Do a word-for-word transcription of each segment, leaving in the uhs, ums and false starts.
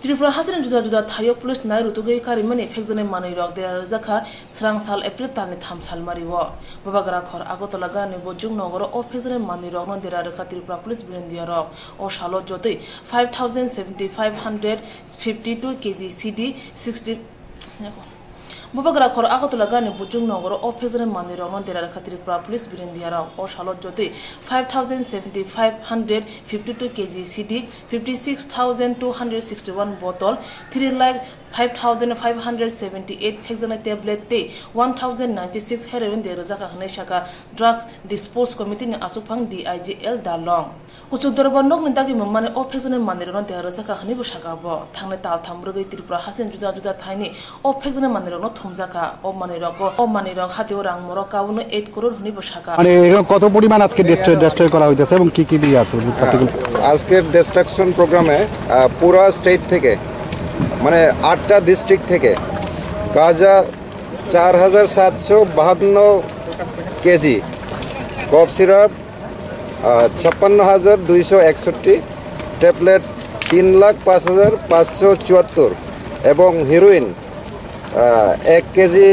Tripura hasteni juda juda thaio police nai rutugwi karimani phekjaknai manwirok dera rwjakha chwrangsal April talni tham salmario. Bubagra khor Agartala gani Bojong nogoro o phekjaknai manwirokno dera rwkha Tripura police birindiyarok. O salo jotoi five thousand seventy five hundred fifty two kg C D sixty Bubagra khor Agartala gani Bojong nogoro o phekjaknai manwirokno dera rwkha Tripura police birindiyarok. O salo jotoi five thousand seventy five hundred fifty two kg C D, fifty six thousand two hundred sixty one bottle, three lakh five thousand five hundred seventy eight phekjaknai tablet tei one thousand ninety six heroin dera rwjakha hwnwi sakha Drugs Dispose Committee ni aswkphang D I G L Dalong. Kuchuk dorbar nokni dagimung mani o phekjaknai manwirokno dera rwjakha hwnwibo sakha bo. Thangnai tal tham rwgwi Tripura hasteni juda juda thaini o phekjaknai manwirokno thumjakha. O manwirok o manwirok hatio rang morok kabuno eight crore hwnwibo sakha. মানে এখানে কত পরিমাণ আজকে ডিস্ট্রয় করা হইতেছে এবং কি কি দিয়ে আছে? আজকের ডিস্ট্রাকশন প্রোগ্রামে আহ, পুরা স্টেট থেকে, মানে আটটা ডিস্ট্রিক্ট থেকে গাঁজা চার হাজার সাতশো বাহান্ন কেজি, কফ সিরাপ আহ, ছাপ্পান্ন হাজার দুইশো একষট্টি, ট্যাবলেট তিন লাখ পাঁচ হাজার পাঁচশো চুয়াত্তর এবং হিরোইন আহ, এক কেজি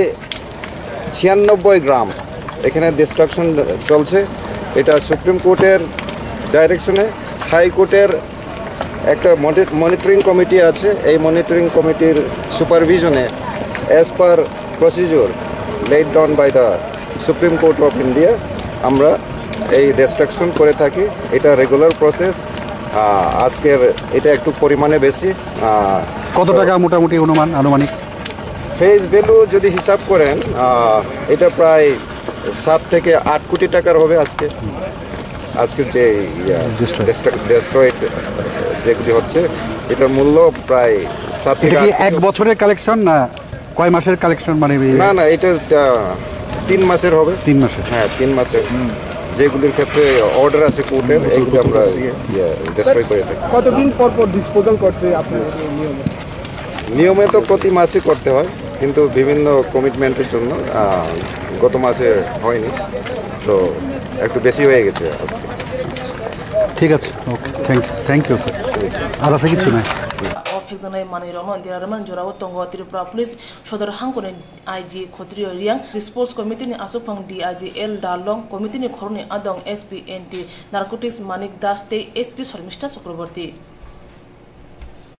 ছিয়ানব্বই গ্রাম এখানে ডিস্ট্রাকশন চলছে। এটা সুপ্রিম কোর্টের ডাইরেকশনে, হাইকোর্টের একটা মনিটরিং কমিটি আছে। এই মনিটরিং কমিটির সুপারভিশনে, as per procedure laid down by the Supreme Court of India, আমরা এই ডিস্ট্রাকশন করে থাকি। এটা রেগুলার প্রসেস। আজকের এটা একটু পরিমাণে বেশি। আহ, কত টাকা মোটামুটি অনুমান, আনুমানিক? ফেস ভ্যালু যদি হিসাব করেন, আহ, এটা প্রায় সাত থেকে আট কোটি টাকার হবে আজকে। আজকের যে ইয়া, ডিস্ট্রয়। ডিস্ট্রয়, ডিস্ট্রয়েড যেগুলি হচ্ছে, এটার মূল্য প্রায় সাত এটা থেকে কি আট এক কোটি। বছরের কালেকশন না কয় মাসের কালেকশন? মানে এই না, না, এটা আহ, তিন মাসের হবে। তিন মাসের। হ্যাঁ, তিন মাসের। যেগুলির ক্ষেত্রে অর্ডার আছে কোর্টের, এইগুলি আমরা ইয়ে, ডিস্ট্রয় করে থাকি। কতদিন পর পর ডিসপোজাল করতে আপনার এই নিয়ম? নিয়মে তো প্রতি মাসই করতে হয়, কিন্তু বিভিন্ন কমিটমেন্টের জন্য আহ, গত মাসে হয়নি, তো একটু বেশি হয়ে গেছে আজকে। ঠিক আছে, okay, thank you, thank you sir. আর আছে কিছু নাই? O phekjaknai manwirokno dera rwmani jorao tongo Tripura Police Sodor Hangkoni I G Khatriyo Reang, Dispose Committee ni aswkphang D I G L Dalong, committee ni khoroknwi adong S P N T Narcotics Manik Das tei S P Sharmistha Chakraborty.